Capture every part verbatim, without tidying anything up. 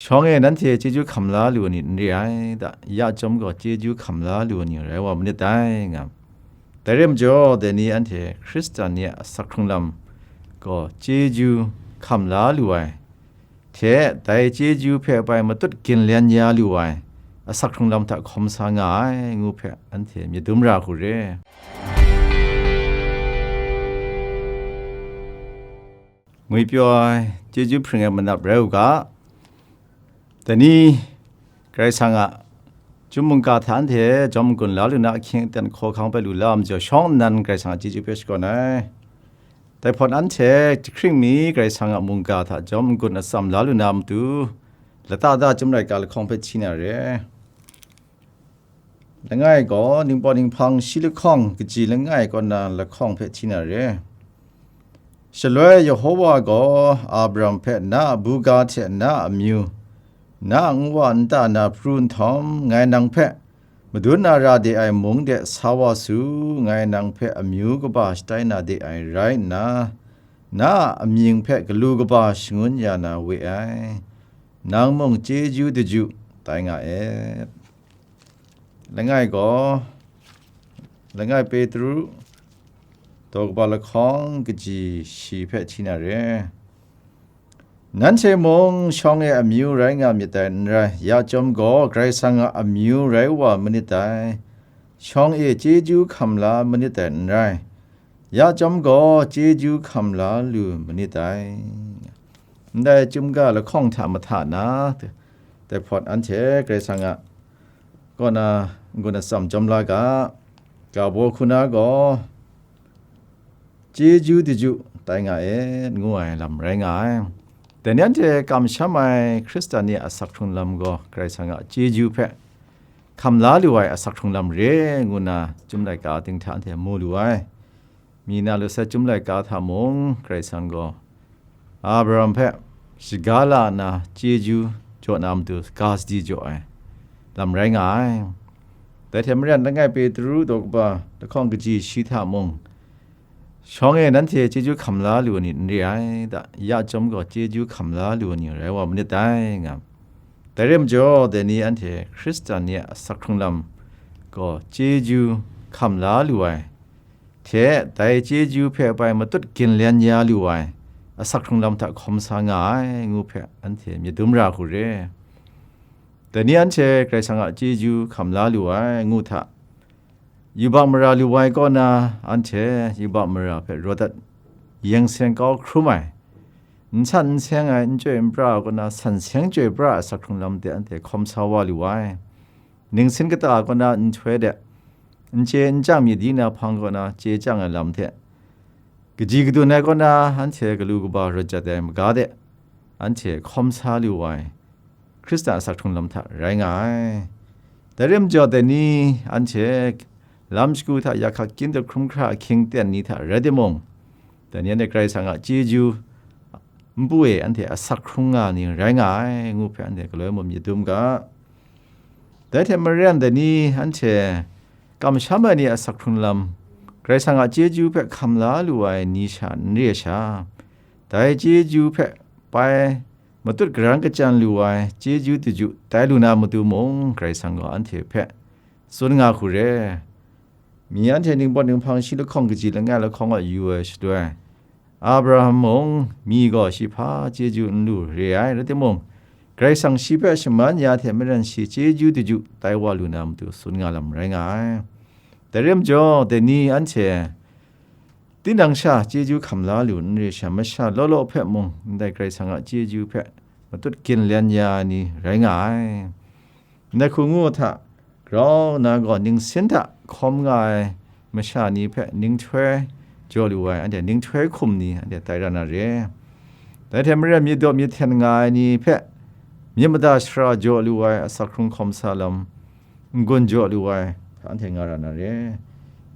Shawng e nanhte chyeju hkam la lu ai ni n re ai, da, ya chyawm gaw chyeju hkam la lu ai ni rai wa manit dai, nga. Dai rai majaw, dai ni anhte Hkristan ni a asak hkrung lam gaw chyeju hkam la lu ai hte, dai chyeju hpe bai matut ginlen ya lu ai asak hkrung lam hta hkawm sa nga ai, ngu hpe anhte myit dum ra hku re. Ngwipyaw ai, chyeju hpring ai manap rai u ga. Dai ni, Karai Kasang a chyum mungga hta anhte jawm n-gun la lu na ahkying aten hkawhkang hpe lu la ai majaw, shawng nnan Karai Kasang a chyeju hpe shakawn ai. Dai hpawt anhte jahkring mi Karai Kasang a mungga hta jawm n-gun atsam la lu na matu, lata da chyum laika lahkawng hpe hti na re. Langai gaw, Ningpawt Ninghpang shi lahkawng kaji langai kaw na lahkawng hpe hti na re. Shaloi Yehowa gaw Abraham hpe, "Na a buga hte na a amyu, na a nwa nta na pru nhtawm, ngai nang hpe madun na ra de ai mung de sa wa su, ngai nang hpe amyu kaba shatai na de ai rai nna, na a amying hpe galu kaba shangun ya na we ai. Nang mung chyeju daju tai nga et." Langai gaw, Langai Petru, daw kaba lahkawng kaji shi hpe hti na re. Nanhte mung shawng e amyu rai nga myit dai n rai, ya chyawm gaw Karai Kasang a amyu rai wa manit dai, shawng e chyeju hkam la manit dai n rai, ya chyawm gaw chyeju hkam la lu manit dai. Ndai chyum ga lahkawng hta mahta na, dai hpawt anhte Karai Kasang a kaw na n-gun atsam jawm la ga, ga baw hku na gaw, chyeju daju tai nga e, ngu ai lam rai nga ai. Dai ni anhte kamsham ai Hkristan ni a asak hkrung lam gaw Karai Kasang a chyeju hpe hkam la lu ai asak hkrung lam re, ngu na chyum laika ting hta anhte mu lu ai. Mi na lu sai, chyum laika hta mung Karai Kasang gaw Abraham hpe shaga la nna chyeju jaw na matu ga sadi jaw ai lam rai nga ai. Dai hte maren, Langai Petru daw kaba lahkawng kaji shi hta mung, "Shawng e nanhte chyeju hkam la lu ai ni n re ai, da, ya chyawm gaw chyeju hkam la lu ai ni rai wa manit dai," nga. Dai rai majaw, dai ni anhte Hkristan ni a asak hkrung lam gaw chyeju hkam la lu ai hte, dai chyeju hpe bai matut ginlen ya lu ai asak hkrung lam hta hkawm sa nga ai, ngu hpe anhte myit dum ra hku re. Dai ni anhte Karai Kasang a chyeju hkam la lu ai, ngu hta, yubak mara lu ai kaw na, anhte yubak mara hpe raw dat yeng seng kau hkrum ai, n san n seng ai, n chyoi n pra ai kaw na, san seng chyoi pra ai asak hkrung lam de anhte hkawm sa wa lu ai. Ningsin kata kaw na nhtoi de, n chye n chyang myit di na hpang kaw na chye chyang ai lam hte, kaji kadun ai kaw na anhte galu kaba rawt jat ai maga de, anhte hkawm sa lu ai Hkristan asak hkrung lam hta rai nga ai. Dai rai majaw, dai ni anhte lam shagu hta ya hkak kyin dut hkrum hkra ahkying ten ni hta rai timung, dai ni anhte Karai Kasang a chyeju npu e anhte asak hkrung nga ni rai nga ai, ngu hpe anhte galoi mung myit dum ga. Dai hte maren, dai ni anhte kamsham ai ni a asak hkrung lam, Karai Kasang a chyeju hpe hkam la lu ai ni sha n re ai sha, dai chyeju hpe bai matut karan kachyan lu ai chyeju daju tai lu na matu mung, Karai Kasang gaw anhte hpe tsun nga hku re. Mi anhte Ningpawt Ninghpang shi lahkawng kaji langai lahkawng a yu ai shaloi, Abraham mung, mi gaw shi hpa chyeju n lu re ai, rai timung, Karai Kasang shi hpe shaman ya hte maren shi chyeju daju tai wa lu na matu tsun nga lam rai nga ai. Dai rai majaw, dai ni anhte tinang sha chyeju hkam la lu n re sha, masha law law hpe mung, ndai Karai Kasang a chyeju hpe matut ginlen ya ai ni rai nga ai. Ndai hku ngu hta, grau nna gaw ningsin hta hkawm nga ai masha ni hpe ninghtoi jaw lu ai, anhte ninghtoi hkum ni anhte tai ra na re. Dai hte maren, myit daw myit hten nga ai ni hpe myit mada shara jaw lu ai asak hkrung hkawm sa lam n-gun jaw lu ai hta anhte nga ra na re.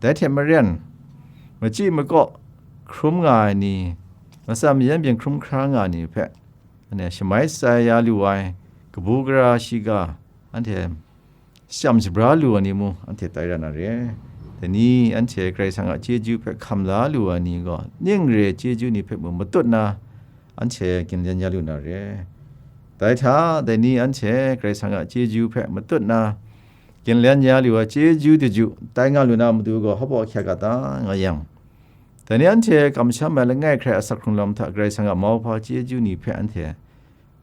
Dai hte maren, machyi makaw hkrum nga ai ni, matsan mayan byin hkrum hkra nga ai ni hpe, anhte shamai shatsai ya lu ai, kabu gara shiga anhte shachyam shabra lu ai ni mung anhte tai ra na re. Dai ni anhte Karai Kasang a chyeju hpe hkam la lu ai ni gaw, ning re ai chyeju ni hpe mung matut nna anhte ginlen ya lu na re. Dai hta, dai ni anhte Karai Kasang a chyeju hpe matut na, ginlen ya lu ai chyeju daju tai nga lu na matu gaw hpaw ahkyak ga ta nga yang, dai ni anhte kamsham ai langai hkrai asak hkrung lam hta Karai Kasang a mauhpa chyeju ni hpe anhte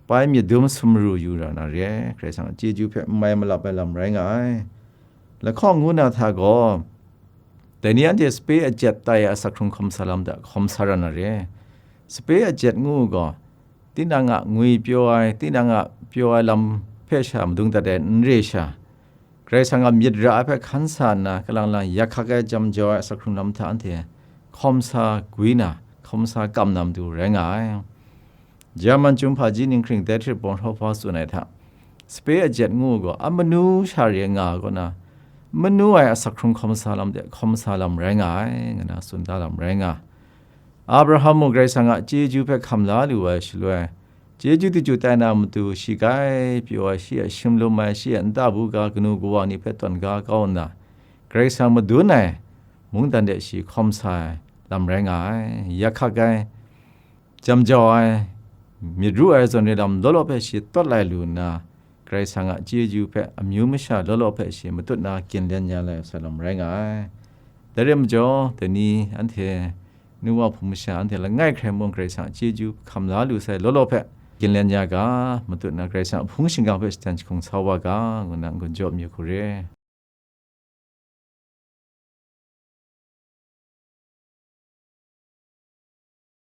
pai myit dum sumru yu ra na re, Karai Kasang a chyeju hpe n mai malap ai lam rai nga ai. Lahkawng ngu na hta gaw, dai ni anhte sape ajet tai ai asak hkrung hkawm sa lam hta hkawm sa ra na re. Sape ajet ngu u gaw, tinang a ngwi pyaw ai, tinang a pyaw ai lam hpe sha madung dat ai n re sha, Karai Kasang a myit ra ai hpe hkan sa nna, kalang lang yak hkak ai jam jau ai asak hkrung lam hta anhte hkawm sa gwi na, hkawm sa kam na matu rai nga ai. German Chyum Hpaji Ninghkring Dietrich Bonhoeffer tsun ai hta, sape ajet ngu u gaw, a manu sha re nga ai kaw na, manu ai asak hkrung hkawm sa lam de hkawm sa lam rai nga ai, ngu na tsun da lam rai nga. Abraham mung Karai Kasang a chyeju hpe hkam la lu ai shaloi, chyeju daju tai na matu shi grai pyaw ai, shi a shim lum ai, shi a nta buga kanu kawa ni hpe tawn ga kau nna, Karai Kasang madun ai mungdan de shi hkawm sa ai lam rai nga ai, yak hkak ai, jam jau ai, myit ru ai zawn re lam law law hpe shi tawt lai lu nna, Karai Kasang a chyeju hpe amyu masha law law hpe shi matut na ginlen ya lai ai lam rai nga ai. Dai rai majaw, dai ni anhte nu wa hpung masha anhte langai hkrai mung Karai Kasang a chyeju hkam la lu sai law law hpe ginlen ya ga, matut na Karai Kasang a hpung shingkang hpe shadan jahkung sa wa ga, ngu na n-gun jaw mayu hku re.